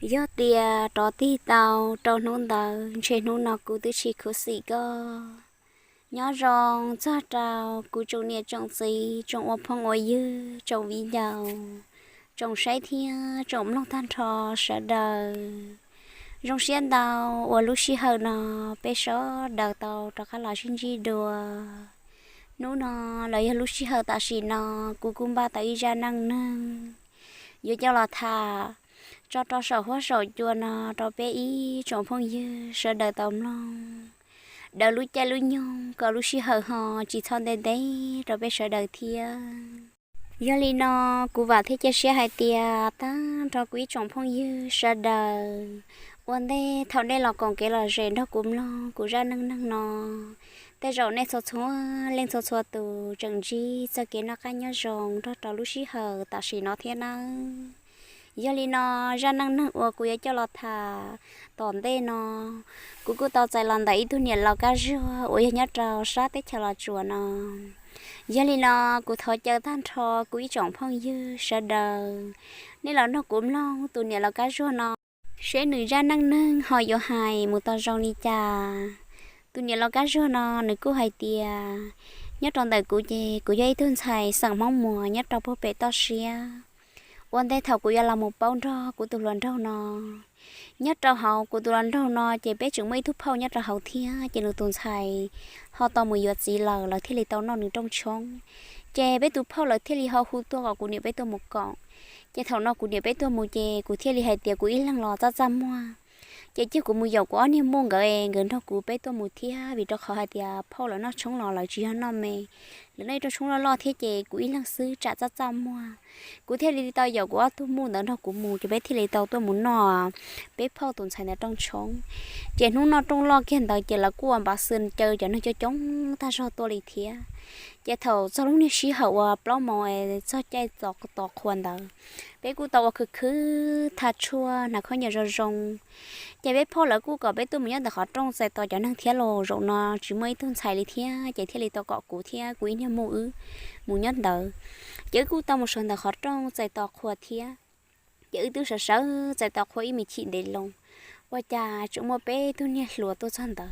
Yog tias rov tig tau rau hnub ntawd ntshe hnub no kuv twb tsis khuv xim koj. Nyob zoo txog rau kuv tsoom niam tsoom txiv, tsoom ua phooj ua ywg, tsoom viv ncaus, tsoom saib thiab tsoom mloog tag nrho sawv daws. Zoo siab ntau uas lub sij hawm no peb sawv daws tau rov qab los sib ntsib dua. Hnub no los yog lub sij hawm tam sim no kuv kuj npaj tau ib zaj neej neeg yuav coj los tham tso rau saum huab saum cua no rau peb ib tsoom phooj ywg sawv daws tau mloog. Daws lub caij lub nyoog kom lub sij hawm ho tsis txhob ntev ntev rau peb sawv daws thiab. Yog li no, kuv vam thiab cia siab hais tias tag nrho kuv ib tsoom phooj ywg sawv daws, ua ntej thaum nej los koom kev lom zem nrog kuv mloog kuv zaj neej neeg no, tej zaum nej txhua txhua leej txhua txhua tus tseem ntsib txoj kev noj qab nyob zoo nrog rau lub sij hawm tam sim no thiab nawb. Yog li no, zaj neej neeg uas kuv yuav coj los tham tom ntej no, kuv kuj tau txais los ntawm ib tug niam laus Kab Zuag uas yog nyob rau sab teb chaws Los Tsuas no. Yog li no, kuv thov caw tag nrho kuv ib tsoom phooj ywg sawv daws, nej los nrog kuv mloog tus niam laus Kab Zuag no seb nws zaj neej neeg ho yuav hais mus tau zoo li cas. Tus niam laus Kab Zuag no nws kuj hais tias, nyob rau ntawm kuv ces kuv yog ib tug ntxhais xeem Hmoob Muas nyob rau puag pem toj siab. Ua ntej thaum kuv yuav los mus paub nrog kuv tus hluas nraug no, nyob rau hauv kuv tus hluas nraug no ces peb tseem muaj ib tug phauj nyob rau hauv thiab, ces nws tus ntxhais ho tau mus yuav txiv lawm, lawv thiaj li tau noj nws rooj tshoob. Ces peb tus phauj lawv thiaj li ho hu tuaj kom kuv niam peb tuaj mus koom. Ces thaum no kuv niam peb tuaj mus ces kuv thiaj li hais tias kuv ib leeg los txaj txaj muag. Ces cia kuv mus yaum kuv ob niag muj nkawd, nkawd nrog kuv peb tuaj mus thiab, vim rau qhov hais tias phauj lawv noj tshoob los lawv tsis yog noj me, lawv noj ib rooj tshoob loj loj thiab ces kuv ib leeg xwb tsam txaj txaj muag. Kuv thiaj li tau yaum kuv ob tug muj ntawd nrog kuv mus, ces peb thiaj li tau tuaj mus noj peb phauj tus ntxhais ntawd rooj tshoob. Ces hnub noj rooj loj kiag ntawd ces lawv kuj ua npav xwm caw cov neeg coob coob tag zog tuaj li thiab. Ces thaum txog lub niag sij hawm uas plaub moos txog caij tos qhua ntawd, peb kuj tau ua khwv khwv thaj tshuaj hnav khaub ncaws zoo zoo. Ces peb phauj lawv kuj kom peb tuaj mus nyob ntawm qhov rooj txais tos cov neeg thiab los, zaum no tsis muaj ib tug ntxhais li thiab, ces thiaj li tau kom kuv thiab kuv ib niag muj wb mus nyob ntawd. Ces wb kuj tau mus sawv ntawm qhov rooj txais tos qhua thiab. Ces wb twb sawv sawv txais tos qhua ib me chim ntev loo, ua cas tseem muaj peb tug niag hluas tuaj txog ntawd.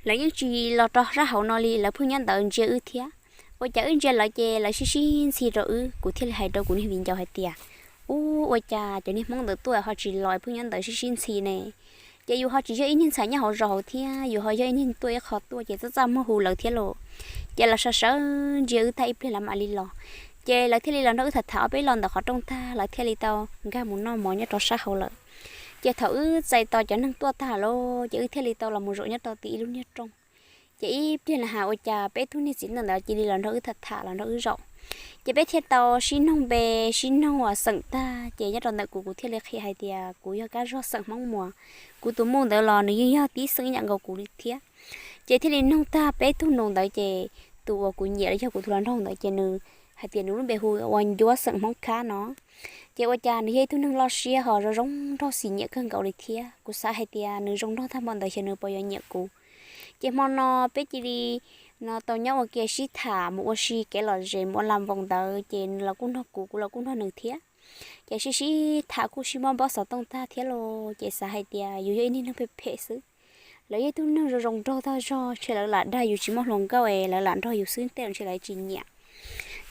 Lawv yeej tsis los rau sab hauv no li, lawv pheej nyob ntawd ntsia wb thiab. Ua cas wb ntsia lawv ces lawv sib sib ntxhi rau wb, kuv thiaj li hais rau kuv niag viv ncaus hais tias, ub, ua cas cov niag Hmoob ntawd tuaj ho tsis los, pheej nyob ntawd sib sib ntxhi ne? Ces yus ho tsis yog ib niag ntxhais nyob hauv zos hauv thiab, yus ho yog ib niag tuaj ib qho tuaj ces txaj txaj muag hu lawv thiab los. Ces lawv sawv sawv ntsia wb tag ib pliag lawv mam li los. Ces lawv thiaj li los nrog wb tham tham ob peb lo ntawm qhov rooj tag, lawv thiaj li tau nkag mus noj mov nyob rau sab hauv lawm. Ces thaum wb txais tos cov neeg tuaj tag lawm ces wb thiaj li tau los mus zaum nyob rau tim ib lub niag rooj. Ces ib pliag na has ua cas peb tug niag txiv neej ntawd cia li los nrog wb tham tham los nrog wb zaum. Ces peb thiaj tau sib noog npe, sib noog uas xeem tag, ces nyob rau ntawm kuv, kuv thiaj li qhia hais tias kuv yog Kab Zuag xeem Hmoob Muas. Kuv tus muj ntawd los nws yeej yog tib xeem ib yam nkaus kuv li thiab. Ces thiaj li noog tag peb tug nus ntawd ces tus uas kuv nyiam los yog kuv tus hluas nraug ntawd ces nws hais tias nws lub npe hu ua Ncuab xeem Hmoob Khab no. Ces ua cas nws yog ib tug neeg loj siab ho zoo zoo nraug xis nyiam kawg nkaus li thiab. Kuv xav hais tias nws zoo nraug tag npaum ntawd xyov nws puas yuav nyiam kuv. Ces hmo no peb cia li no tau nyob ua ke sib tham mus ua si kev lom zem mus ua las voos ntawd ces nws los kuj nrog kuv, kuv los kuj nrog nws thiab. Ces sib sib tham kuj sib muab npaub xov tooj tag thiab los ces xav hais tias yus yog ib niag neeg phem phem xwb. Lawv yog ib tug neeg zoo zoo nraug tag zog, ntshe lawv lam dag yus tsis muaj hluas nkauj es lawv lam nrog yus xwb tej zaum ntshe lawv tsis nyiam.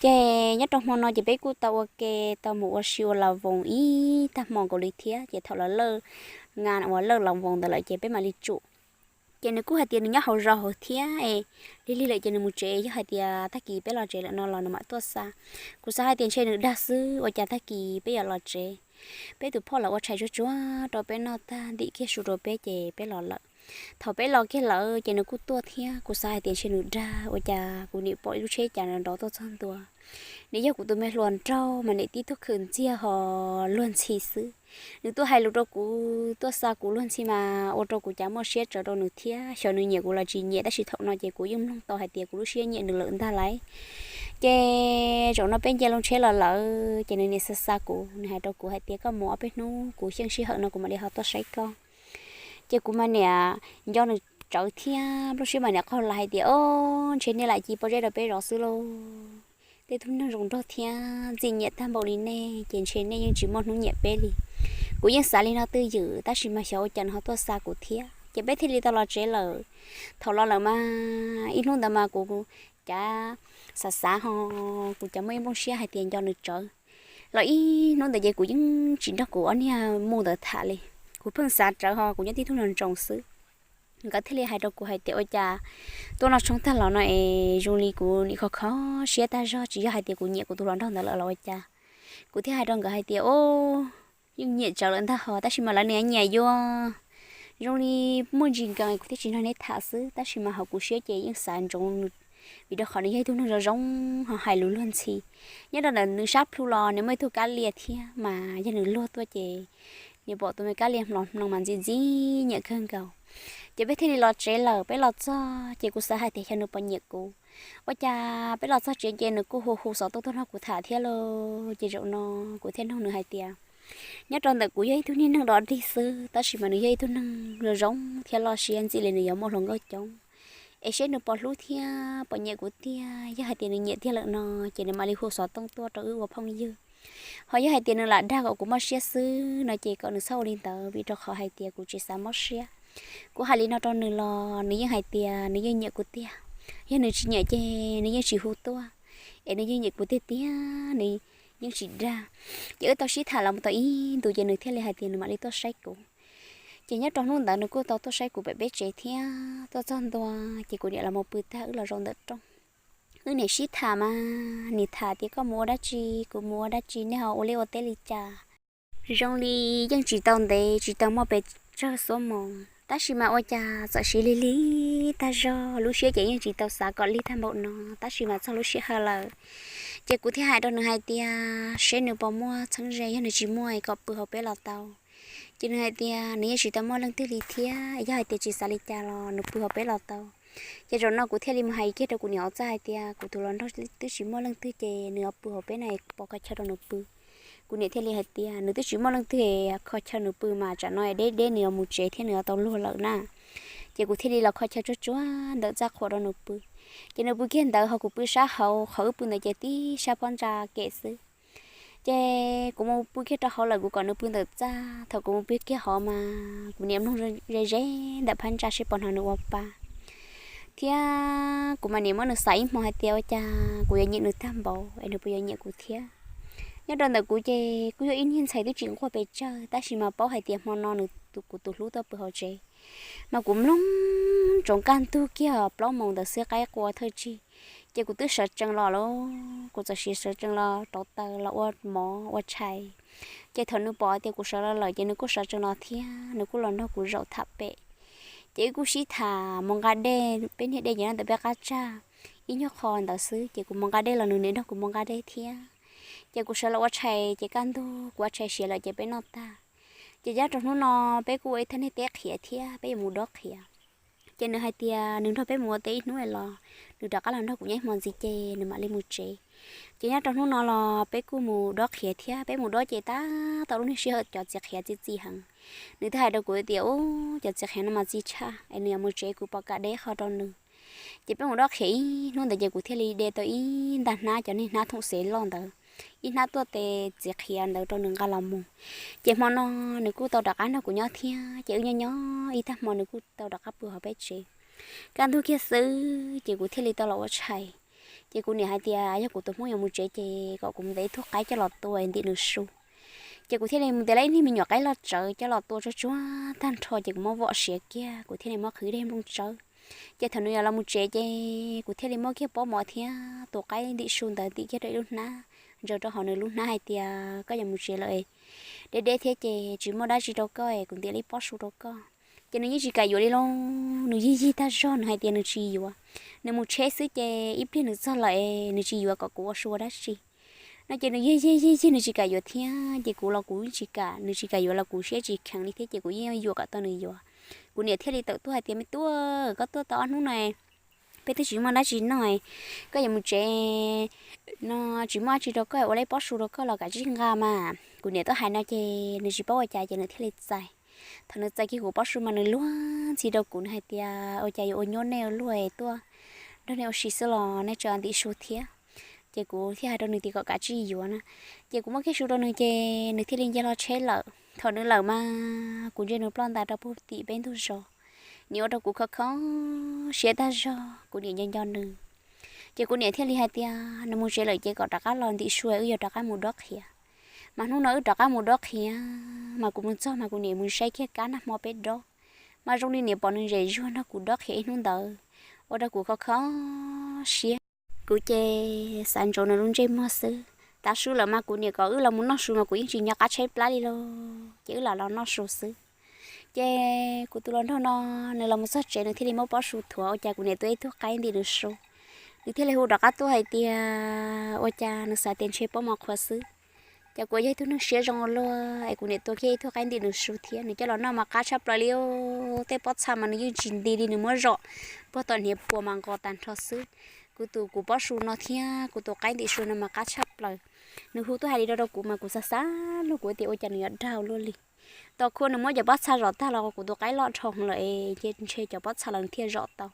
Ces nyob rau hmo no ces peb kuj tau ua ke tau mus ua si ua las voos ib tag hmo nkaus li thiab. Ces thaum lawv lam nga uas lam las voos ntawd lawm ces peb mam li tsum. Ces nws kuj hais tias nws nyob hauv zos hauv thiab, lig lig lawm ces nws mus tsev, yog hais tias tag kis peb los tsev lawm no los nws mam tuaj xa. Kuv xav hais tias ntshe nws dag xwb, ua cas tag kis peb yuav los tsev. Peb tus phauj lawv ua tshais tsuag tsuag rau peb noj tag ntim kiag su rau peb ces peb los lawm. Thaum peb los kiag lawm ces nws kuj tuaj thiab, kuv xav hais tias ntshe nws dag, ua cas kuv nim pom ib lub tsheb cas nrov tuaj txog ntua. Nws yog kuv tus me hluas nraug mas nim tib tug khwv ntxiag ho luag ntxhi xwb. Nws tuaj hais lus rau kuv, tuaj xa kuv luag ntxhi mas ua rau kuv cas muaj siab tsawv rau nws thiab, xyov nws nyiam kuv los tsis nyiam, tab sis thaum no ces kuv yeej mloog tau hais tias kuv lub siab nyiam nws lawm ntag lauj. Ces zaum no peb nce loo tsheb los lawm ces nws niam xa xa kuv, nws hais rau kuv hais tias koj mus ob peb hnub, kuv xyeej sij hawm no kuv mam li ho tuaj saib koj. Ces kuv mas niam nco nws tsawv thiab lub siab mas niam qhov lawv hais tias o, ntshe nej lam ci pob zeb rau peb zov xwb lauj. Tej tug neeg zoo nraug thiab ntxim nyiam tag npaum li nej ces ntshe nej yeej tsis muaj hnub nyiam peb li. Kuv yeej xav li no twj ywm tab sis mas xyov ua cas nws ho tuaj xa kuv thiab ces peb thiaj li tau los tsev lawm. Thaum los lawm mas ib hnub ntawd mas kuv cav xav xav ho kuv cav muaj ib nplooj siab hais tias nco nws tsawv. Los ib hnub ntawd ces kuv yeej tsis nrog kuv ob niag mus ntawd tham li. Kuv pheej xav rawv ho kuv nyob tib tug nrog ntsoos xwb. Nkawd thiaj li hais rau kuv hais tias ua cas tuaj noj tshoob tag los no es zoo li kuv nim khov kho siab tag zog, tsis yog hais tias kuv nyiam kuv tus hluas nraug ntawd lawm los ua cas. Kuv thiaj hais rau nkawd hais tias o, yeej nyiam tsawv lawm ntag ho tab sis mas lawv nws nyiam yuav zoo li muaj ntsis nkees kuv thiaj tsis nrog neb tham xwb tab sis mas hauv kuv siab ces yeej xav ntsoov vim rau qhov nws yog ib tug neeg zoo zoo ho hais lus luag ntxhi. Nyob rau ntawm nws sab plhu los nws muaj ib tug kab lia thiab mas yog nws luag tuaj ces nws pom tus me kab lia hmlob hmlob mas ntxim ntxim nyiam kawg nkaus. Ces peb thiaj li los tsev lawm, peb los txog ces kuv xav hais tias xyov nws puas nyiam kuv. Ua cas peb los txog tsev ces nws kuj hu hu xov tooj tuaj nrog kuv tham thiab lauj. Ces zaum no kuv thiaj nug nws hais tias nyob rau ntawm kuv yog ib tug niag neeg dog dig xwb tab sis mas nws yog ib tug neeg zoo zoo thiab loj siab ntxim li nws yuav muaj hluas nkauj coob, es seb nws puas hlub thiab puas nyiam kuv tiag. Yog hais tias nws nyiam tiag lawm no ces nws mam li hu xov tooj tuaj rau wb ua phooj ywg. Ho yog hais tias nws lam dag kom kuv mob siab xwb no ces kom nws txhob ua li ntawd vim rau qhov hais tias kuv tsis xav mob siab. Kuv hais li no rau nws los nws yeej hais tias nws yeej nyiam kuv tiag. Yog nws tsis nyiam ces nws yeej tsis hu tuaj, es nws yeej nyiam kuv tiag tiag, nws yeej tsis dag. Ces wb tau sib tham los mus tau ib ntus ces nws thiaj li hais tias nws mam li tuaj saib kuv. Ces nyob rau hnub ntawd nws kuj tau tuaj saib kuv pem peb tsev thiab tuaj txog ntua ces kuv niam los mus pw tag wb los zaum ntawm rooj. Wb niam sib tham mas nim tham tias koj mus ua dab tsi, kuv mus ua dab tsi, nej ho ua liaj ua teb li cas. Zoo li yeej tsis tau ntev tsis tau muaj pes tsawg xuab moos tab sis mas ua cas txawm siv lig lig tag zog, lub siab ces yeej tsis tau xav kom lig tag npaum no tab sis mas txog lub sij hawm lawm. Ces kuv thiaj hais rau nws hais tias seb nws puas muaj txheeb ze, yog nws tsis muaj es kom pw hauv peb los tau. Ces nws hais tias nws yeej tsis tau muaj leej twg li thiab, yog hais tias tsis xav li cas los nws pw hauv peb los tau. Ces zaum no kuv thiaj li mus hais kiag rau kuv niam hauv txaj hais tias kuv tus hluas nraug twb tsis muaj leej twg ces nws yuav pw hauv peb no es pov kho chaw rau nws pw. Kuv niam thiaj li hais tias nws twb tsis muaj leej twg, kho chaw nws pw mas tsam no deb deb nws yuav mus tsev thiab nws yuav tau luag lawm na. Ces kuv thiaj li los kho chaw tsuag tsuag ntawm txaj qhua rau nws pw. Ces nws pw kiag ntawd ho kuv pw sab hauv, qhov wb pw ntawd ces tib sab pob ntsa kem xwb. Ces kuv mus pw kiag rau hauv lawm kuv kom nws pw ntawm txaj. Thaum kuv mus pw kiag hauv mas kuv niam mloog ze ze ntawm phab ntsa seb puas hnov nws ua pa. Thiab kuv mas niam muab nws xav ib hmo hais tias ua cas kuv yuav nyiam nws tag npaum es nws puas yuav nyiam kuv thiab. Nyob rau ntawm kuv ces kuj yog ib niag ntxhais twb tsis nquag pes tsawg tab sis mas paub hais tias hmo no nws tus, kuv tus hlub tuaj pw hauv tsev. Mas kuv mloog tsoov kaj ntug kiag plaub moos ntawd xwb qaib qua thawj tsig. Ces kuv twb sawv tsees los lauj, kuv txawm siv sawv tsees los rauv taws los ua mov ua tshais. Ces thaum nws pom tias kuv sawv los lawm ces nws kuj sawv tsees los thiab nws kuj los nrog kuv zaum tham pem. Ces wb kuj sib tham mus nqa dej, peb niag dej ces nyob ntawm peb qab tsag, ib nyuag qho ntawd xwb ces kuv mus nqa dej los nws nim nrog kuv mus nqa dej thiab. Ces kuv sawv los ua tshais ces kaj ntug kuv ua tshais siav lawm ces peb noj tag. Ces nyob rau hnub no peb kuj ua ib thaj niag teb qhiav thiab peb yuav mus dob qhiav. Ces nws hais tias nws nrog peb mus ua teb ib hnub los nws rov qab los nrog kuv nyob ib hmo ntxiv ces nws mam li mus tsev. Ces nyob rau hnub no los peb kuj mus dob qhiav thiab peb mus dob ces tab tom lub niag sij hawm cov txiv qhiav txi txi heev. Nws thiaj hais rau kuv tias ub, cov txiv qhiav no mas txi tshaj es nws yuav mus tsev kuv pom kam de ib qho rau nws. Ces peb mus dob qhiav ib hnub ntawd ces kuv thiaj li de tau ib nta hnab cov niag hnab thoom xev loj ntawd, ib hnab tuaj tes txiv qhiav ntawd rau nws nqa los mus. Ces hmo no nws kuj tau rov qab nrog kuv nyob thiab ces wb nyob nyob ib tag hmo nws kuj tau rov qab pw hauv peb tsev. Kaj ntug kiag xwb ces kuv thiaj li tau los ua tshais. Ces kuv niam hais tias yog kuv tus hmoob yuav mus tsev ces kom kuv mus ntes ib tug qaib coj los tua ntim nws su. Ces kuv thiaj li mus ntes lawm ib niag me nyuam qaib loj tsawv coj los tua tsuag tsuag tag nrho ces kuv muab vom siav kiag kuv thiaj li muab qhwv dej nplooj tsawb. Ces thaum nws yuav los mus tsev ces kuv thiaj li muab kiag pob mov thiab tus qaib ntim su ntawd ntim kiag rau ib lub hnab, ntsaws rau hauv nws lub hnab hais tias koj yuav mus tsev lawm, deb deb thiab ces tsis muaj dab tsi rau koj es kuv ntim li pob su rau koj. Ces nws yeej tsis kam yuav li lauj, nws yig yig tag zog nws hais tias nws tsis yuav. Nws mus tsheb xwb ces ib pliag nws txog lawm es nws tsis yuav kom kuv ua su ua dab tsi no ces nws yig yig yig yig nws tsis kam yuav thiab ces kuv los kuv yeej tsis kam, nws tsis kam yuav los kuv siab tsis kheev li thiab ces kuv yeej yuam kom tau nws yuav. Kuv niam thiaj li tawm tuaj hais tias me tub, koj tuaj tau ob hnub no peb twb tsis muaj dab tsi noj, koj yuav mus tsev no tsis muaj dab tsi rau koj, ua li pob su rau koj los kav tsij nqa mas. Kuv niam tuaj hais no ces nws tsis paub ua cas ces nws thiaj li txais. Thaum nws txais kiag kuv pob su mas nws luag ntxhi rau kuv, nws hais tias ua cas yuav ua nyuab nej ua luaj tuaj nrog nej ua si xwb los nej tseem ntim su thiab. Ces kuv thiaj hais rau nws tias kom kav tsij yuav na. Ces kuv muab kiag su rau nws ces nws thiaj li nce hlo tsheb lawm. Thaum nws lawm mas kuv ntsia nws ploj ntais rau puag tim peb ntug zos, nim ua rau kuv kho kho siab tag zog, kuv niam nco nco nws. Ces kuv niam thiaj li hais tias nws mus tsev lawm ces kom rov qab los ntim su wb yuav rov qab mus dob qhiav. Mas hnub no wb rov qab mus dob qhiav, mas kuv mus txog mas kuv niam mus saib kiag kab nag hmo peb dob, mas zoo li niam pom nws zem zuag nrog kuv dob qhiav ib hnub ntawd, ua rau kuv kho kho siab. Kuv ces xav ntsoov nws lub ntsej muag xwb. Tav su lawm mas kuv niam kom wb los mus noj su mas kuv yeej tsis nco qab tshaib plab li lauj, ces wb lam los noj su xwb. Ces kuv tus hluas nraug no, nws los mus txog tsev nws thiaj li muab pob su thuav, ua cas kuv niam tuav ib tug qaib ntim nws su. Nws thiaj li hu rov qab tuaj hais tias ua cas nws xav tias ntshe pob mov qhuav xwb. Ces kuv yog ib tug neeg siab zoo ua luaj es kuv niam tua kiag ib tug qaib ntim nws su thiab, nws coj los noj mas qab tshaj plaws li. Tej pob txha mas nws yeej tsis nti li, nws muab zom puag tom hniav puas mas nqos tag nrho xwb. Kuv tus, kuv pob su no thiab kuv tus qaib ntim su no mas qab tshaj plaws. Nws hu tuaj hais li rau rau kuv mas kuv xav xav luag, kuv tias ua cas nws yuav dag luaj li. Tos khua nws muab cov pob txha zom tag los kuv tus qaib loj dhau lawm es ces ntshe cov pob txha los nws thiaj zom tau.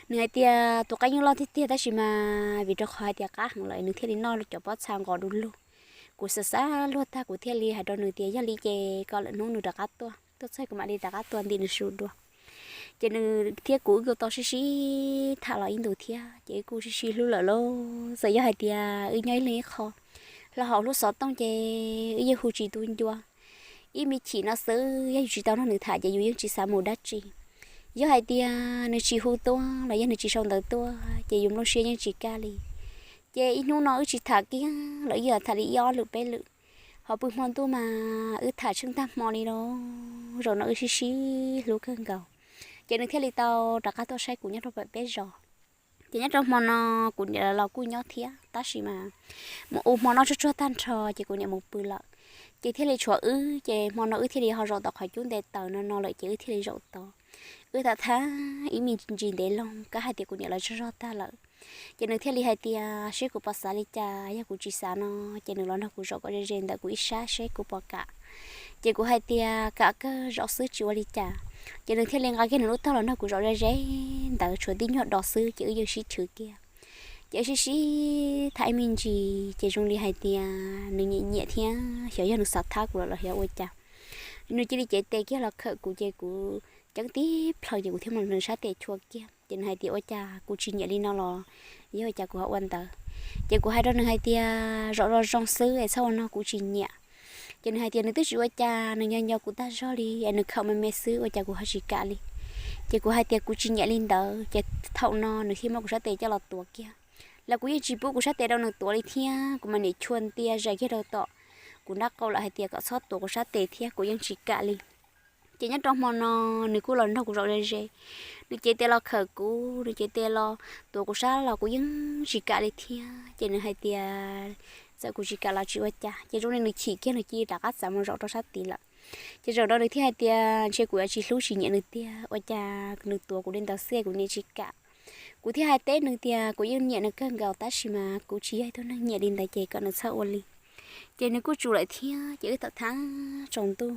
Nws hais tias tus qaib yeej loj tiag tiag tab sis mas vim rau qhov hais tias qab heev lawm nws thiaj li noj cov pob txha nqos du lug. Kuv xav xav luag tag kuv thiaj li hais rau nws tias yog li ces kom lwm hnub nws rov qab tuaj, tuaj txog kuv mam li rov qab tua ntim nws su dua. Ces nws thiab kuv wb kuj tau sib sib tham los ib ntus thiab ces wb kuj sib sib hlub lawm lauj. Txawm yog hais tias wb nyob ib leeg ib qho, hlo hauv lub xov tooj ces wb yeej hu tsis tu ncua. Ib me chim no xwb yog yus tsis tau nrog nws tham ces yus yeej tsis xav mus dab tsi. Yog hais tias nws tsis hu tuaj los yog nws tsis sau ntawv tuaj ces yus nplooj siab yeej tsis kaj li. Ces ib hnub no wb tsis tham kiag los wb yuav tham li ib ob lwm peb lwm. Ho pw hmo ntuj mas wb tham tsheej tag hmo li lauj. Zaum no wb sib sib hlub kawg nkaus. Ces nws thiaj li tau rov qab tuaj saib kuv nyob rau pem peb zos. Ces nyob rau hmo no kuv niam los kuj nyob thiab tab sis mas mus ua hmo noj tsuag tsuag tag nrho ces kuv niam mus pw lawm. Ces thiaj li tshuav wb ces hmo no wb thiaj li ho zaum tom qhov cub nte taws no no lawm ces wb thiaj li zaum tod. Wb tham tham ib me ntsis ntev loo, kab hais tias kuv niam lawv tsaug zog tag lawm. Ces nws thiaj li hais tias seb kuv puas xav li cas, yog kuv tsis xav no ces nws los nrog kuv zaum kom ze ze ntawm kuv ib sab seb kuv puas kam. Ces kuv hais tias kam kawg, zaum xwb tsis ua li cas. Ces nws thiaj li nqa kiag nws lub tog los nrog kuv zaum ze ze ntawd, tshuav tib nyuag do xwb ces wb yeej sib chwv kiag. Ces wb sib sib tham ib me ntsis ces zoo li hais tias nws nyiam nyiam thiab xyov yog nws xav thab kuv lawm los xyov ua cas, nws cia li cev tes kiag los khawm kuv ces kuv ceeb tib plhaw ces kuv thiaj muab nws sab tes chua kiag ces nws hais tias ua cas kuv tsis nyiam li no los yog ua cas kuv ho ua ntawd. Ces kuv hais rau nws hais tias zaum zoo zoo xwb es txhob ua no kuv tsis nyiam. Ces nws hais tias nws twb tsis ua cas, nws nco nco kuv tag zog li es nws khawm me me xwb ua cas kuv ho tsis kam li. Ces kuv hais tias kuv tsis nyiam li ntawd ces thaum no nws thiaj muab kuv sab tes coj los tuav kiag. Los kuv yeej tsis pub kuv sab tes rau nws tuav li thiab, kuv mas niam chua ntia zais kiag rau tom kuv nraub qaum lawm hais tias kom txhob tuav kuv sab tes thiab, kuv yeej tsis kam li. Ces nyob rau hmo no nws kuj los nrog kuv zaum ze ze, nws cev tes los khawm kuv, nws cev tes los tuav kuv sab los kuv yeej tsis kam li thiab. Ces nws hais tias txawm kuv tsis kam los tsis ua cas. Ces zoo li nws chim kiag nws cia li rov qab txav mus zaum rau sab tid lawm. Ces zaum no nws thiaj hais tias ntshe kuv yuav tsis hlub tsis nyiam nws tiag, ua cas nws tuav kuv li ntawd xwb kuv niam tsis kam. Kuv thiaj hais teb nws tias kuv yeej nyiam nws kawg nkaus tab sis mas kuv tsis yog ib tug neeg nyiam li ntawd ces kom nws txhob ua li. Ces nws kuj tsum lawm thiab ces wb tham tham tsaus ntuj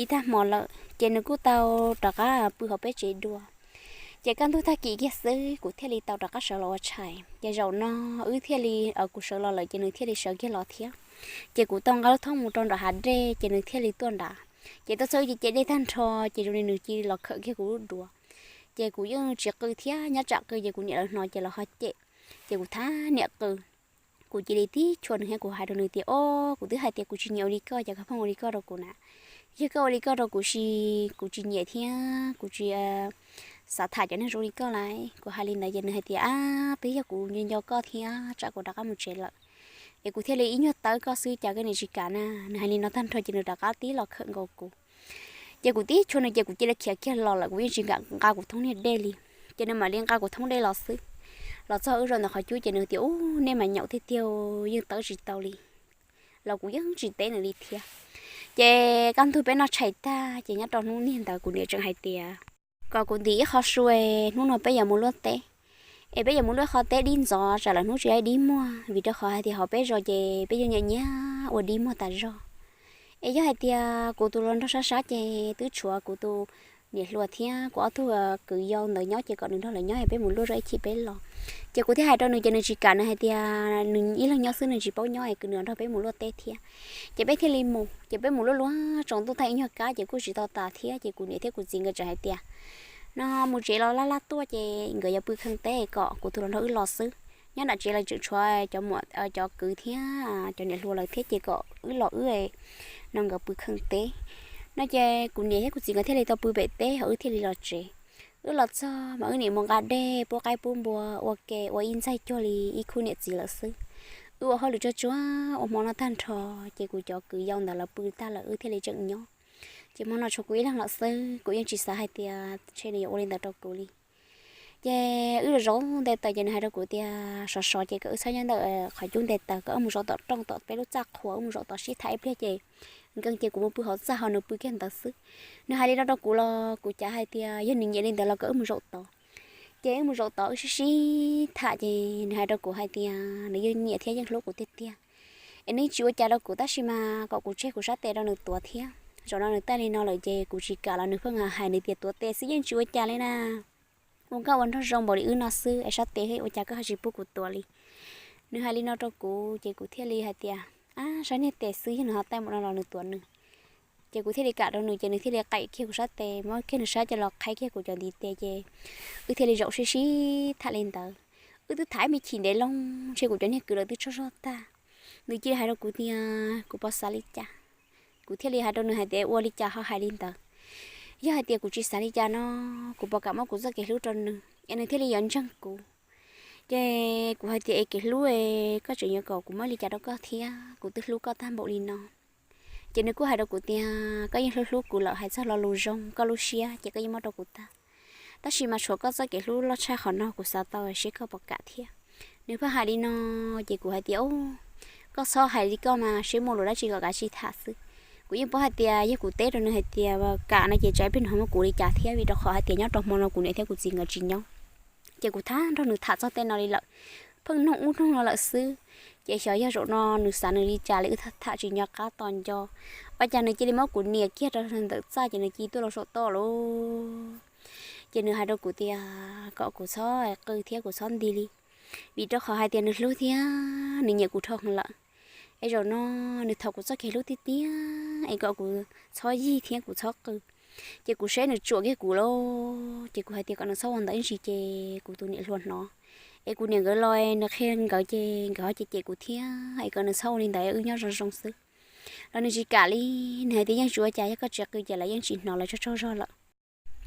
ib tag hmo lawm ces nws kuj tau rov qab pw hauv peb tsev dua. Ces kaj ntug tag kis kiag xwb kuv thiaj li tau rov qab sawv los ua tshais. Ces zaum no wb thiaj li, kuv sawv los lawm ces nws thiaj li sawv kiag los thiab. Ces kuv tau nqa lub thoob mus rau nram hav dej ces nws thiaj li tuaj nrad. Ces tuaj txog wb ces ce dej tag nrho ces zoo li nws cia li los khawm kiag kuv lub duav. Ces kuv yeej tsis qw thiab, nyob tsam qw ces kuv niam lawv hnov ces lawv ho cem. Ces kuv thab niam qw, kuv cia li tib chua nws thiab kuv hais rau nws tias o, kuv twb hais tias kuv tsis nyiam ua li koj, cas koj pheej ua li koj rau kuv na. Yog koj ua li koj rau kuv ces kuv tsis nyiam thiab kuv tsis xav tham cov neeg zoo li koj lawm. Kuv hais li ntawd ces nws hais tias ab, twb yog kuv nco nco koj thiab tsam kuv rov qab mus tsev lawm es kuv thiaj li ib nyuag tawb koj xwb, cas koj niam tsis kam na. Nws hais li no tag nrho ces nws rov qab tib los khawm nkaus kuv. Ces kuv tib chua nws ces kuv cia li khiav kiag los lawm, kuv yeej tsis kam nqa kuv thoob niag dej li. Ces nws mam li nqa kuv thoob dej los xwb. Los txog wb zaum ntawm qhov cub ces nws tias u, nej mas nyaum tiag tiag, yeej tawb tsis tau li. Los kuv yeej tsis teb nws li thiab. Ces kaj ntug peb noj tshais tag ces nyob rau hnub niag ntawd kuv niam tseem hais tias kom kuv ntim ib qho su, hnub no peb yuav mus luaj teb. Es peb yuav mus luaj qhov teb dib ntxov tsam lawm hnub tsis dib muag, vim rau qhov hais tias hauv peb zos ces peb yeej nyiam nyiam ua dib muag tas zog. Es yog hais tias kuv tus hluas nraug sab sab ces twb tshuav kuv tus niam hluas thiab kuv ob tug kwv yau ntawd nyob, ces kom nws nrog lawv nyob es peb mus luaj zoj ib chim peb los. Ces kuv thiaj hais rau nws ces nws tsis kam, nws hais tias nws ib leeg nyob xwb nws tsis paub nyob es kwv nws nrog peb mus luaj teb thiab. Ces peb thiaj li mus, ces peb mus luaj luaj tsaus ntuj tag ib nyuag kab ces kuj tsis tau tas thiab, ces kuv niam thiab kuv txiv nkawd tseem hais tias no mus tsev los laj laj tuaj ces nkawd yuav pw kheej teb kom kuv tus hluas nraug wb los xwb. Nyob nram tsev los tseem tshuav cov muam cov kwv thiab cov niam hluas lawm thiab ces kom wb los wb no nkawd pw kheej teb. No ces kuv niam thiab kuv txiv nkawd thiaj li tau pw pem teb ho wb thiaj li los tsev. Wb los txog mas wb niam mus nqa dej pub qaib pub npua ua ke ua ib ntxaig cuag li ib khub niam txiv lawm xwb. Wb ua hauj lwm tsuag tsuag ua hmo noj tag nrho, ces kuv cov kwv yau ntawd lawv pw tag lawm wb thiaj li tseem nyob. Ces hmo no tshuav kuv ib leeg lawm xwb, kuv yeej tsis xav hais tias ntshe nws yuav ua li ntawd rau kuv li. Ces wb zaum zaum nte taws ces nws hais rau kuv tias sov sov ces kom wb txhob nyob ntawm qhov cub nte taws, kom wb mus zaum tom rooj tom peb lub txaj qhua, wb mus zaum tod sib tham ib pliag ces nkees ces kuv mus pw hauv txaj ho nws pw kiag ntawd xwb. Nws hais li no rau kuv los kuv cav hais tias yog nws nyiam li ntawd los kom wb mus zaum tod. Ces wb mus zaum tod wb sib sib tham ces nws hais rau kuv hais tias nws yeej nyiam thiab yeej hlub kuv tiag tiag. Es nws yeej tsis ua cas rau kuv tab sis mas kom kuv tseg kuv sab tes rau nws tuav thiab. Zaum no nws tag li no lawm ces kuv tsis kam los nws pheej hais nws tias tuav tes xwb yeej tsis ua cas li na. Ua nkauj ua nraug zoo npaum li wb no xwb es sab tes thiab ua cas koj ho tsis pub kuv tuav li. Nws hais li no rau kuv ces kuv thiaj li hais tias ab, sab niag tes xwb yog nws ho taij npaum no los nws tuav nws. Ces kuv thiaj li kam rau nws ces nws thiaj li qaim kiag kuv sab tes muab kiag nws sab coj los qhaib kiag kuv cov ntiv tes ces wb thiaj li zaum sib sib tham li ntawd. Wb twb tham ib me chim ntev loo ntshe kuv cov niag kwv lawv twb tsaug zog tag. Nws cia li hais rau kuv tias kuv puas xav li cas. Kuv thiaj li hais rau nws hais tias ua li cas ho hais li ntawd. Yog hais tias kuv tsis xav li cas no kuv puas kam muab kuv txoj kev hlub rau nws es nws thiaj li yuav ntseeg kuv. Ces kuv hais tias es kev hlub es koj tseem yuav kom kuv muab li cas rau koj thiab, kuv twb hlub koj tag npaum li no. Ces nws kuj hais rau kuv tias koj yeej hlub hlub kuv lawm, hais txog lo lus zoo koj lub siab ces koj yeej muab rau kuv tag. Tab sis mas tshuav koj txoj kev hlub loj tshaj qhov no kuv xav tau seb koj puas kam thiab. Nws pheej hais li no ces kuv hais tias koj txhob hais li koj mas seb muaj lus dab tsi kom kav tsij tham xwb. Kuv yeej paub hais tias yog kuv teb rau nws hais tias kam no ces tsam ib pliag nws ho muab kuv li cas thiab vim rau qhov hais tias nyob rau hmo no kuv niam thiab kuv txiv nkawd tsis nyob. Ces kuv thab nrog nws tham txog tej no li lawm, pheej nug ub nug no lawm xwb. Ces xyov yog zaum no nws xav nws li cas li wb tham tsis nco qab tos nco, ua cas nws cia li muab kuv nias kiag rau ntawm txaj ces nws cia li tuaj rau saum toj lauj. Ces nws hais rau kuv tias kom kuv txhob qw thiab kuv txhob nti li, vim rau qhov hais tias nws hlub thiab nws nyiam kuv dhau heev lawm. Es zaum no nws thov kuv txoj kev hlub tiag tiag es kom kuv txhob yig thiab kuv txhob qw. Ces kuv saib nws tsuam kiag kuv lauj, ces kuv hais tias kom nws txhob ua ntawd ib ntsis ces kuv tus niam hluas hnov. Es kuv niam nkawd los nws qhia nkawd ces nkawd ho cem cem kuv thiab es kom nws txhob ua li ntawd wb nyob zoo zoo xwb. Los nws tsis kam li, nws hais tias yeej tsis ua cas, yog koj tsis qw ces lawv yeej tsis hnov, lawv tsaug tsaug zog lawm.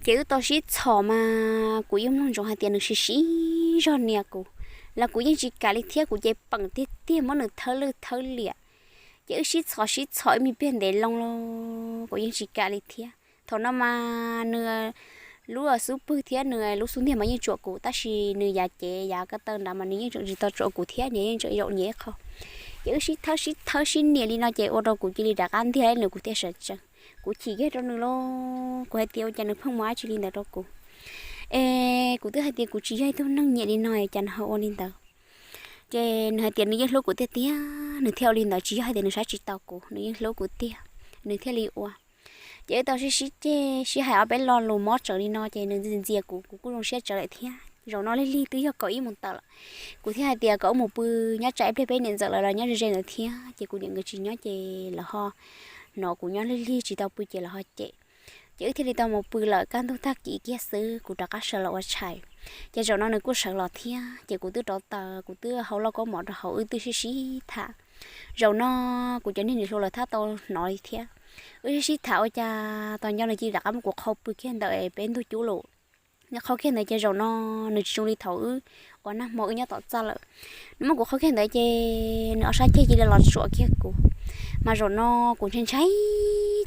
Ces wb tau sib txhom mas kuv yeej mloog ntsoov hais tias nws siv siv zog nias kuv, los kuv yeej tsis kam li thiab, kuv ces peem tiag tiag muab nws thawb lwj thawb liam. Ces wb sib txhom sib txhom ib me pliag ntev loo los kuv yeej tsis kam li thiab. Thaum no mas nws lub xub pwg thiab nws lub xub ntiag mas yeej tsuam kuv, tab sis nws yav cev yav ko taw nrad mas nws yeej tseem tsis tau tsuam kuv thiab, nws yeej tseem zaum nyias ib qho. Ces wb sib thawb sib thawb sib nias li no ces ua rau kuv cia li rov qab ntiag nws kuv thiaj sawv tsees. Kuv chim kiag rau nws lauj, kuv hais tias ua cas nws pheej mus dab tsi li ntawd rau kuv. Es kuv twb hais tias kuv tsis yog ib tug neeg nyiam li no es cas nws ho ua li ntawd. Ces nws hais tias nws yeej hlub kuv tiag tiag, nws thiaj ua li ntawd, tsis yog hais tias nws saib tsis taus kuv, nws yeej hlub kuv tiag, nws thiaj li ua. Ces wb tau sib sib ceg sib hais ob peb lo lus mob tsawv li no ces nws ntxias kuv, kuv kuj zoo siab tsawv lawm thiab. Zaum no lig lig twb yog kaum ib moos tawm lawm, kuv thiaj hais tias kom wb mus pw nyob tsam ib pliag peb niam ntxawm lawv los nyob ze ze ntawd thiab, ces kuv niam nkawd tsis nyob ces lawv ho hnov kuv nyob lig lig tsis tau pw ces lawv ho cem. Ces wb thiaj li tau mus pw lawm, kaj ntug tag kis kiag xwb kuv rov qab sawv los ua tshais. Ces zaum no nws kuj sawv los thiab, ces kuv twb rauv taws, kuv twb hau lauj kaub mov rau hauv, wb twb sib sib tham. Zaum no kuv cov niag niam hluas lawv tab tom hnov li thiab. Wb sib sib tham ua cas tos nco nws cia li rov qab muab kuv qhau pw kiag ntawm peb ntug cub lawm. Nws qhau kiag ntawd ces zaum no nws tsis zoo li thaum wb ua nag hmo wb nyob tom txaj lawm. Nws muab kuv qhau kiag ntawd ces nws ob sab ceg cia li los tsuam kiag kuv. Mas zaum no kuv ntshai ntshai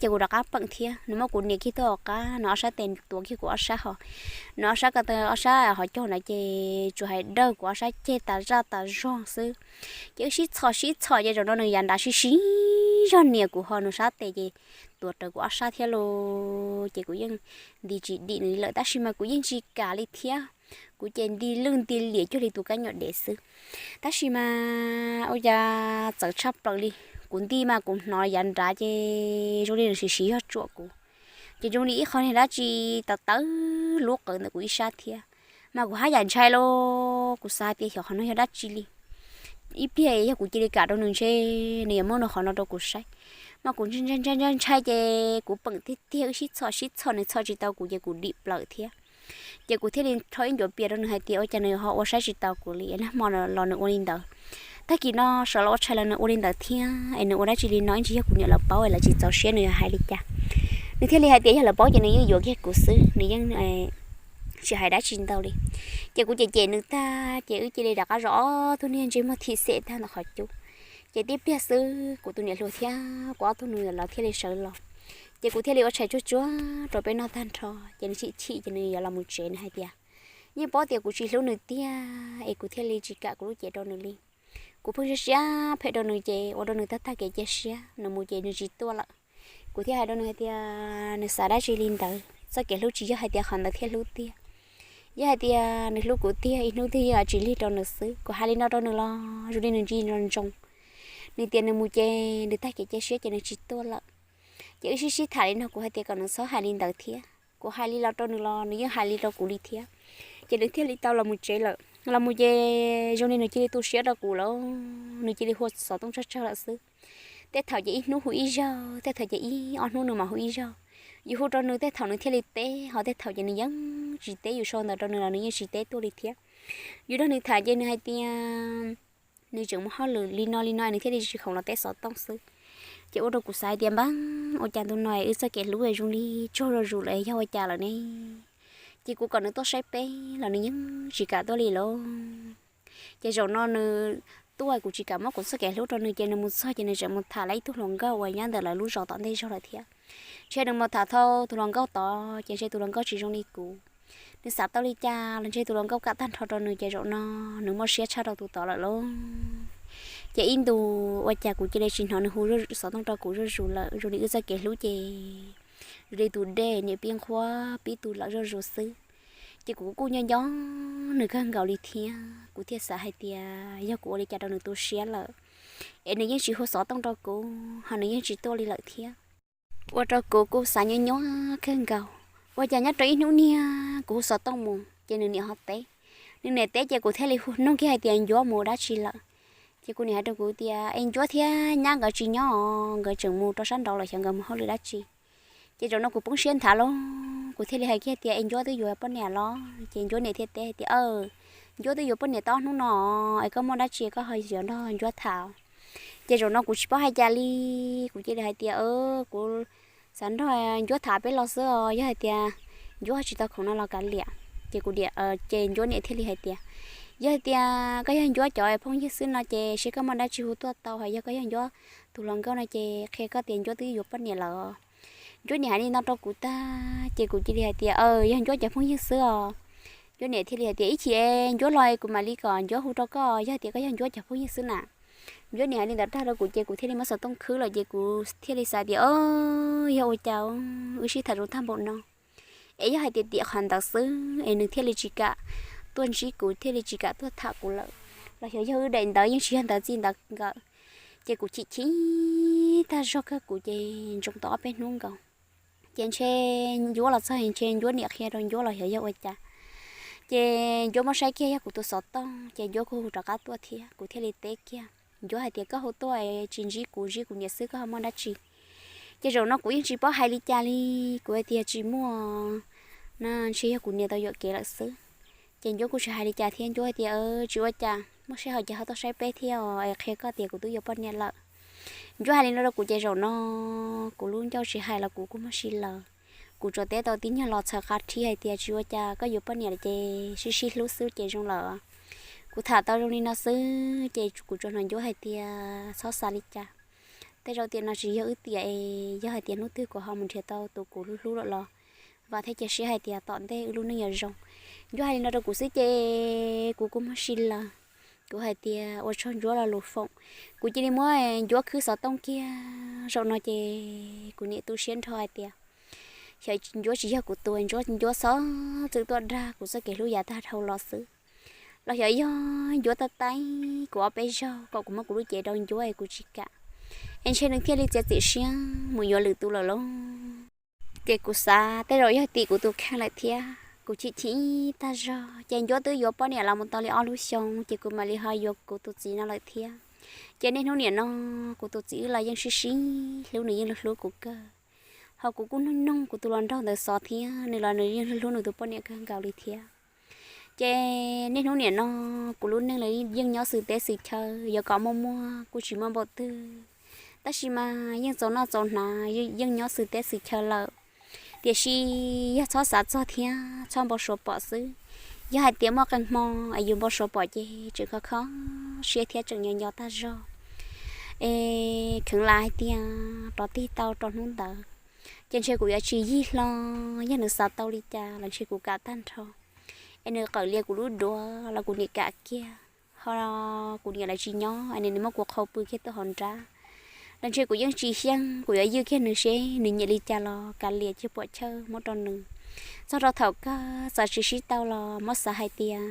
ces kuv rov qab peem thiab, nws muab kuv nias kiag tuaj hauv qab, nws ob sab tes tuav kiag kuv ob sab ho, nws ob sab ko taw ob sab hauv caug ntawd ces tsuas hais dawj kuv ob sab ceg tas zaj tas zog xwb. Ces wb sib txhom sib txhom ces zaum no nws yav nrad sib sib zog nias kuv ho nws sab tes ces tuav rawv kuv ob sab thiab lauj. Ces kuv yeej nti tsis dim nws li lawm tab sis mas kuv yeej tsis kam li thiab. Kuv ces nti lwj nti liam cuag li tus kab nyuam dev xwb. Tab sis mas ua cas txawv tshaj plaws li, kuv nti mas kuv hnov yav nrad ces zoo li nws siv siv zog tsuam kuv, ces zoo li ib qho niag dab tsi tawv tawv lub qawv ntawm kuv ib sab thiab. Mas kuv haj yam ntshai lauj, kuv xav hais tias xyov qhov no yog dab tsi li. Ib pliag yog kuv cia li kam rau nws ntshe nws yuav muab nws qhov no rau kuv saib. Mas kuv ntshai ntshai ntshai ces kuv peem tiag tiag wb sib txhom sib txhom nws txhom tsis tau kuv ces kuv dim plaws thiab. Ces kuv thiaj li rho ib ncuav pias rau nws hais tias ua cas nws ho ua saib tsis tau kuv li, nag hmo los nws ua li ntawd, tag kis no sawv los ua tshais los nws ua li ntawd thiab es nws ua dab tsi li no, ib ntsis yog kuv niam lawv paub es lawv tsis txaus siab nws yuav hais li cas. Nws thiaj li hais tias yog lawv paub ces nws yeej yuav kiag kuv xwb, nws yeej tsis hais dab tsi ntau li. Ces kuv cem cem nws tag ces wb cia li rov qab zov ob tug niag ntsej muag thim xem tag ntawm qhov cub. Ces tib pliag xwb kuv tus niam hluas thiab kuv ob tug nus lawv thiaj li sawv los. Ces kuv thiaj li ua tshais tsuag tsuag rau peb noj tag nrho ces nws chim chim ces nws yuav los mus tsev, nws hais tias yeej paub tias kuv tsis hlub nws tiag es kuv thiaj li tsis kam kuv lub cev rau nws li. Kuv pheej siab siab phem rau nws ces ua rau nws tag tag kev cia siab, nws mus ces nws tsis tuaj lawm. Kuv thiaj hais rau nws hais tias nws xav dab tsi li ntawd, txoj kev hlub tsis yog hais tias qhov ntawd thiaj hlub tiag. Yog hais tias nws hlub kuv tiag ib hnub twg yeej tsis lig rau nws xwb. Kuv hais li no rau nws los zoo li nws ntsis ntsoo ntsoo. Nws tias nws mus ces nws tag kev cia siab ces nws tsis tuaj lawm. Ces wb sib sib tham li no kuv hais tias kom nws txhob hais li ntawd thiab. Kuv hais li los rau nws los nws yeej hais li rau kuv li thiab. Ces nws thiaj li tau los mus tsev lawm. Los mus ces zoo li nws cia li tu siab rau kuv lawm, nws cia li hu xov tooj tsawg tsawg lawm xwb. Tej thaum ces ib hnub hu ib zaug, tej thaum ces ib ob hnub nws mam hu ib zaug. Yus hu rau nws tej thaum nws thiaj li teb, ho tej thaum ces nws yeej tsis teb, yus sau ntawv rau nws los nws yeej tsis teb tuaj li thiab. Yus nrog nws tham ces nws hais tias nws tseem mus hauj lwm li no li no nws thiaj li tsis khoom los teb xov tooj xwb. Ces ua rau kuv xav hais tias npab ua cas ntu no wb txoj kev hlub zoo li tsaug zuj zus lawm yog ua cas lawm ne. Ces kuv kom nws tuaj saib peb los nws yeej tsis kam tuaj li lauj. Ces zaum no nws tuaj kuv tsis kam muab kuv txoj kev hlub rau nws ces nws mus txog ces nws tseem mus tham lawv ib tug hluas nkauj uas nyob ntawm lawv lub zos tom ntej zog lawm thiab. Ntshe nws mus tham tau tus hluas nkauj tod ces ntshe tus hluas nkauj tsis zoo li kuv. Nws xav tau li cas los ntshe tus hluas nkauj kam tag nrho rau nws ces zaum no nws muaj siab tshaj rau tus tod lawm lauj. Ces ib ntus ua cas kuv cia li tsis hnov nws hu xov tooj rau kuv zuj zus lawm, zoo li wb txoj kev hlub ces zoo li tus dej niam pib nqhuab pib tu lawm zuj zus xwb. Ces kuv kuj nco nco nws kawg nkaus li thiab, kuv thiaj xav hais tias yog kuv ua li cas rau nws tu siab lawm, es nws yeej tsis hu xov tooj rau kuv ho nws yeej tsis tuaj li lawm thiab. Ua rau kuv kuj xav nyuaj nyuaj kawg nkaus, ua cas nyob rau ib hnub niag kuv hu xov tooj mus ces nws niam ho teb. Nws niam teb ces kuv thiaj li hu nug kiag hais tias Ncuab mus dab tsi lawm. Ces kuv niam hais rau kuv tias es Ncuab thiab nyab nkawd tsis nyob os, nkawd tseem mus rau sab nraud lawm, xyov nkawd mus hauj lwm dab tsi. Ces zaum no kuv poob siab nthav lauj, kuv thiaj li hais kiag tias es Ncuab twb yuav poj niam los? Ces Ncuab niam thiaj teb hais tias Ncuab twb yuav poj niam tau ob hnub no es koj muaj dab tsi koj ho yuav nrog Ncuab tham. Ces zaum no kuv tsis paub hais cas li, kuv cia li hais tias kuv xav nrog Ncuab tham peb los xwb os, yog hais tias Ncuab tsis tau khoom no los kav liam. Ces kuv, ces Ncuab niam thiaj li hais tias yog hais tias koj yog Ncuab cov phooj ywg xwb no ces seb koj muaj dab tsi hu tuaj tau, hos yog koj yog Ncuab tus hluas nkauj no ces qhia koj tias Ncuab twb yuav poj niam lawm. Ncuab niam hais li no rau kuv tag ces kuv cia li hais tias yog Ncuab cov phooj ywg xwb os. Ncuab niam thiaj li hais tias ib chim Ncuab los kuv mam li kom Ncuab hu rau koj, yog tias koj yog Ncuab cov phooj ywg xwb na. Ncuab niam hais li ntawd tag rau kuv ces kuv thiaj li muab xov tooj khwb lawm ces kuv thiaj li xav tias yog ua cas wb sib tham zoo tag npaum no es yog hais tias tiam qhov ntawd xwb es nws thiaj li tsis kam tuaj ntsib kuv, thiaj li tsis kam tuaj tham kuv lawm, los xyov yog wb daim ntawv yeej tsis yog ntawv txij ntawv nkawm. Ces kuv chim chim tag zog kawg, kuv ces ntsoov tau ob peb hnub nkaus. Ces ntshe Ncuab los txog ntshe Ncuab niam qhia rau Ncuab los xyov yog ua cas. Ces Ncuab muab saib kiag yog kuv tus xov tooj ces Ncuab kuj hu rov qab tuaj thiab, kuv thiaj li teb kiag Ncuab hais tias koj hu tuaj tsis ntsib kuv, ntsib kuv niam xwb koj ho muaj dab tsi. Ces zaum no kuv yeej tsis paub hais li cas li, kuv hais tias tsis muaj, no ntshe yog kuv niam tau yuam kev lawm xwb. Ces Ncuab kuj tsis hais li cas thiab, Ncuab hais tias tsis ua cas, muaj sij hawm ces ho tuaj saib peb thiab os, es qhia koj tias kuv twb yuav poj niam lawm. Ncuab hais li no rau kuv ces zaum no kuv lub ncauj tsis hais los kuv kuj muab si lawm. Kuv tsuas teb tau tib nyuag los txhaws qab rhib hais tias tsis ua cas, koj yuav poj niam lawm ces sib sib hlub xwb ces zoo lawm. Kuv tham tau zoo li no xwb ces kuv tsuas hnov Ncuab hais tias txhob xav li cas. Tej zaum tiam no tsis yog wb tiam es yog hais tias hnub twg kuv ho mus nrhiav tau tus kuv hlub hlub lawm los vam thiab cia siab hais tias tom ntej wb lub neej yuav zoo. Ncuab hais li no rau kuv xwb ces kuv kuj muab si lawm. Kuv hais tias ua tsaug Ncuab lo lus foom. Kuv cia li muab Ncuab khwb xov tooj kiag. Zaum no ces kuv niam tu siab nrho hais tias xyov Ncuab tsis yog kuv tus, Ncuab, Ncuab txhob txwm tuaj dag kuv txoj kev hlub yav tag dhau los xwb, los xyov yog Ncuab tab tais kuv ob peb zaug kom kuv muab kuv lub cev rau Ncuab es kuv tsis kam, es ntshe nws thiaj li txiav txim siab mus yuav lwm tus lawm lauj. Ces kuv xav tej zaum yog tim kuv tus kheej lawm thiab, kuv chim chim tag zog. Ces Ncuab twb yuav poj niam los mus tau li ob lub xyoo, ces kuv mam li ho yuav kuv tus txiv no lawm thiab. Ces niaj hnub nim no kuv tus txiv wb los yeej sib sib hlub, nws yeej hlub kuv kawg, ho kuv kuj nug nug kuv tus hluas nraug ntawd xov thiab, nws los nws yeej hlub nws tus poj niam kawg nkaus li thiab. Ces niaj hnub nim no kuv lub neej los yeej nyob xwm teb xwm chaw, yuav kom muaj muaj kuj tsis muaj npaum twg, tab sis mas yeej txaus noj txaus hnav, yeej nyob xwm teb xwm chaw lawm. Tiam sis yog txhob xav txog thiab txhob npau suav pom xwb. Yog hais tias muaj qee hmo es yus npau suav pom ces tseem kho kho siab thiab tseem nyo nco tag zog, es kheev lam hais tias rov tig tau rau hnub ntawd, ces ntshe kuv yuav tsis yig hlo. Yog nws xav tau li cas los ntshe kuv kam tag nrho, es nws qawm lias kuv lub duav los kuv niam kam kiag, ho kuv niam lawv tsis nyob es nws muab kuv qhau pw kiag tuaj hauv nrab los ntshe kuv yeej tsis xyeej, kuv yuav ywj kiag nws seb nws nyiam li cas los kav liam cia puam chawj muab rau nws. Txog rau thaum kawg txawm tsis sib tau los muab xav hais tias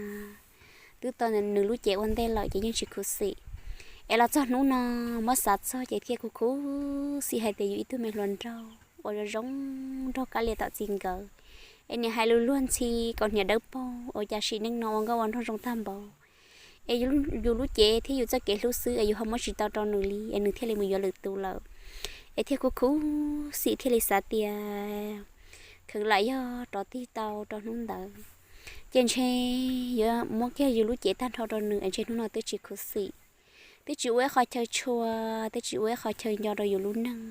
twb tau nws lub cev ua ntej lawm ces yeej tsis khuv xim. Es los txog hnub no muab xav txog ces thiaj khuv khuv xim hais tias yus ib tug me hluas nraug uas zoo zoo nraug kav liam tom txiv nkawd, es niam hais lus luag ntxhi kaus hniav dawb paug, ua cas sim neej no ua nkauj ua nraug zoo tag npaum, es yus lub cev thiab yus txoj kev hlub xwb es yus ho muab tsis tau rau nws li, es nws thiaj li mus yuav lwm tus lawm. Es thiaj khuv khuv xim thiaj li xav tias kheev lam yog rov tig tau rau hnub ntawd, ces ntshe yuav muab kiag yus lub cev tag nrho rau nws es ntshe hnub no twb tsis khuv xim, twb tsis ua ib qho chaw tshua, twb tsis ua ib qho chaw nco rau yus lub neej.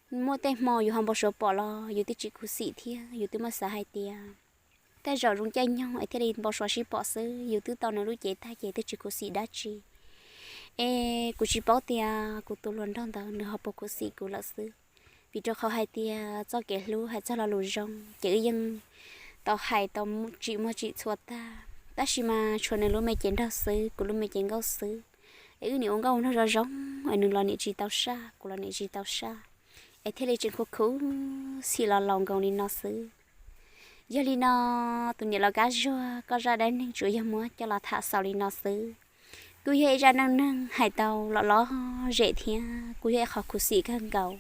Muaj tej hmo yus ho npau suav pom los yus twb tsis khuv xim thiab yus twb muab xav hais tias tej zaum zoo caij nyoog es thiaj li npau suav sib pom xwb, yus twb tau nws lub cev tag ces twb tsis khuv xim dab tsi. Es kuv tsis paub tias kuv tus hluas nraug ntawd nws ho puas khuv xim kuv lawm xwb, vim rau qhov hais tias txoj kev hlub hais txog lo lus zoo ces wb yeej tau hais tau tsim muaj tsim txhua tag, tab sis mas tshuav nws lub me cev nraug xwb, kuv lub me cev nkauj xwb. Es wb niam ua nkauj ua nraug zoo zoo, es nws los niam tsis tau saj, kuv los niam tsis tau saj, es thiaj li tseem khuv khuv xim los laus nkoos li no xwb. Yog li no, tus niam laus Kab Zuag, koj zaj dab neeg tsuas yog muab coj los tham xaus li no xwb. Kuj yog ib zaj neej neeg hais tau lom lom zem thiab kuj yog ib qho khuv xim kawg nkaus,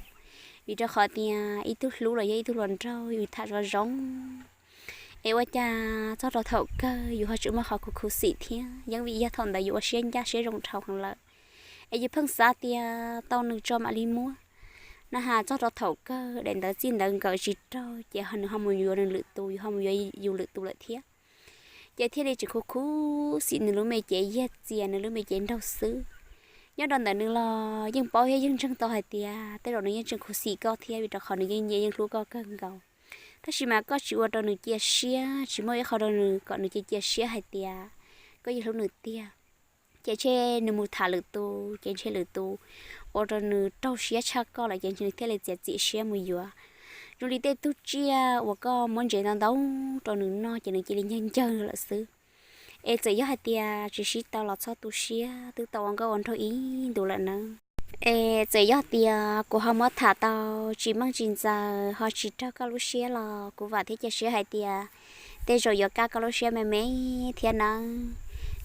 vim rau qhov tias ib tug hlub los yog ib tug hluas nraug yus tham zoo zoo, es ua cas txog rau thaum kawg yus ho tseem muaj qhov khuv khuv xim thiab, yeej vim yog thaum ntawd yus ua siab ncaj siab zoo dhau heev lawm, es yus pheej xav tias tau nws tso mam li muab. Na has txog rau thaum kawg daim ntawv txij ntawv nkawm tsis raug ces nws ho mus yuav nws lwm tus, yus ho mus yuav yus lwm tus lawm thiab. Ces thiaj li tseem khuv khuv xim nws lub me cev yag txias, nws lub me cev nraug xwb. Nyob rau ntawm nws los yeej paub thiab yeej ntseeg tau hais tias tej zaum nws yeej tseem khuv xim koj thiab, vim rau qhov nws yeej nyiam yeej hlub koj kawg nkaus. Tab sis mas koj tsis ua rau nws cia siab, tsis muaj ib qho rau nws kom nws cia cia siab hais tias koj yeej hlub nws tiag. Ces ntshe nws mus tham lwm tus, ces ntshe lwm tus ua rau nws raug siab tshaj koj lawm ces ntshe nws thiaj li txiav txim siab mus yuav. Zoo li tej tug tsiaj uas koj muab ntsev ntau ntau rau nws noj ces nws cia li ncawg ncawg lawm xwb. Es txawm yog hais tias tsis sib tau los txhob tu siab, twb tau ua nkauj ua nraug ib ntus lawm nawb. Es txawm yog tias kuv ho muab tham tau tsis meej tsis ntxaws ho tsis raug koj lub siab los kuv vam thiab cia siab hais tias tej zaum yuav kaj koj lub siab me me thiab nawb.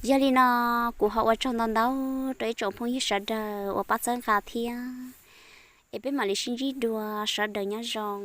Yog li no, kuv ho ua tsaug ntau ntau rau ib tsoom phooj ywg sawv daws uas pab txhawb nqa thiab. Es peb mam li sib ntsib dua, sawv daws nyob zoo.